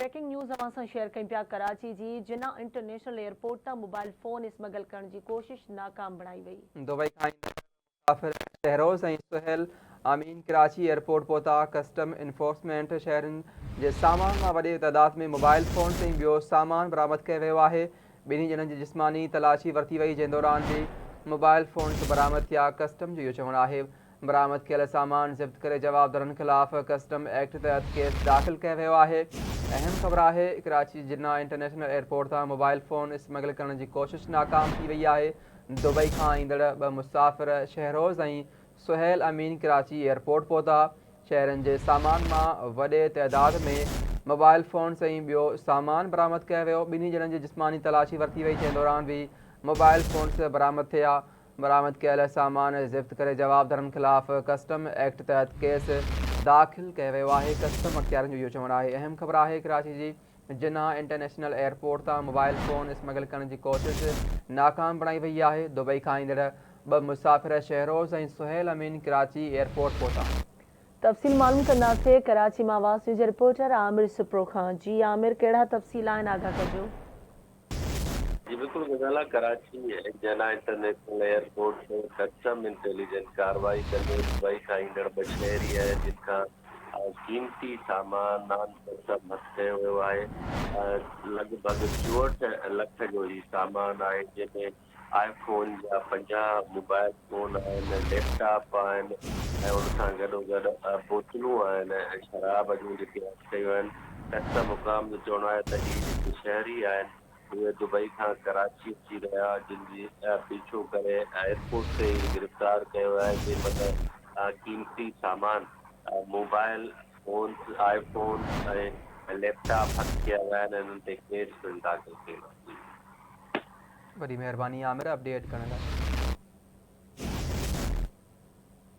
Breaking news اوهان سان share ڪيون پيا ڪراچي جي جناح انٽرنيشنل ايئرپورٽ تان موبائل فون اسمگل ڪرڻ جي ڪوشش ناڪام بڻائي وئي. دبئي کان ايندڙ مسافر شهروز ۽ سهيل امين ڪراچي ايئرپورٽ پهتا، ڪسٽم انفورسمينٽ شهرين جي سامان مان وڏي تعداد ۾ موبائل فونز ۽ ٻيو سامان برآمد ڪيو ويو آهي، ٻنهي ڄڻن جي جسماني تلاشي ورتي وئي جنهن دوران به موبائل فونز برآمد ٿيا، ڪسٽم جو اهو چوڻ آهي برآمد ڪيل سامان ضبط ڪري جوابدارن خلاف ڪسٽم ايڪٽ تحت ڪيس داخل ڪيو ويو آهي. اهم خبر آهي ڪراچي جي جناح انٽرنيشنل ايئرپورٽ تان موبائل فون اسمگل ڪرڻ جي ڪوشش ناڪام ٿي وئي آهي. دبئي کان ايندڙ ٻه مسافر شهروز ۽ سهيل امين ڪراچي ايئرپورٽ پهتا. شهرين جي سامان مان وڏي تعداد ۾ موبائل فونز ۽ ٻيو سامان برآمد ڪيو ويو. ٻنهي ڄڻن جي جسماني تلاشي ورتي وئي جنهن دوران به موبائل فونز برآمد ٿيا. برآمد ڪيل سامان ضبط ڪري جوابدارن خلاف ڪسٽم ايڪٽ تحت ڪيس داخل ڪيو ويو آهي، ڪسٽم اختيارين جو اهو چوڻ آهي. اهم خبر آهي ڪراچي جي جناح انٽرنيشنل ايئرپورٽ تان موبائل فون اسمگل ڪرڻ جي ڪوشش ناڪام بڻائي وئي آهي، دبئي کان ايندڙ ٻه مسافر شهروز ۽ سهيل امين ڪراچي ايئرپورٽ پهتا. تفصيل معلوم ڪنداسين ڪراچي مان آواز نيوز جي رپورٽر عامر سپرو کان، جي عامر ڪهڙا تفصيل آهن آگاهه ڪجو. جي بلڪل Ghazala, Karachi Jinnah international airport تي ڪسٽم انٽيليجنٽ ڪارروائي ڪندي دبئي کان ايندڙ ٻه شهري آهن جن کان قيمتي سامان نان ڪسٽم هٿ ڪيو ويو آهي لڳ ڀڳ 64 لک جو هي سامان آهي جنهن ۾ آء فون جا 50 موبائل فون آهن ليپ ٽاپ آهن ۽ ان سان گڏوگڏ بوتلون آهن شراب جون جيڪي هٿ ڪيون آهن ڪسٽم حڪام جو چوڻ آهي ته هي جيڪي شهري آهن اهي دبئي کان ڪراچي اچي رهيا جن جي پيڇو ڪري ايئرپورٽ تي ئي گرفتار ڪيو ويو آهي جنهن مهل قيمتي سامان موبائل فونز، آء فونز ۽ ليپ ٽاپ هٿ ڪيا ويا آهن انهن تي ڪيس پڻ داخل ڪيو ويو آهي. وڏي مهرباني عامر اپڊيٽ ڪرڻ لاء.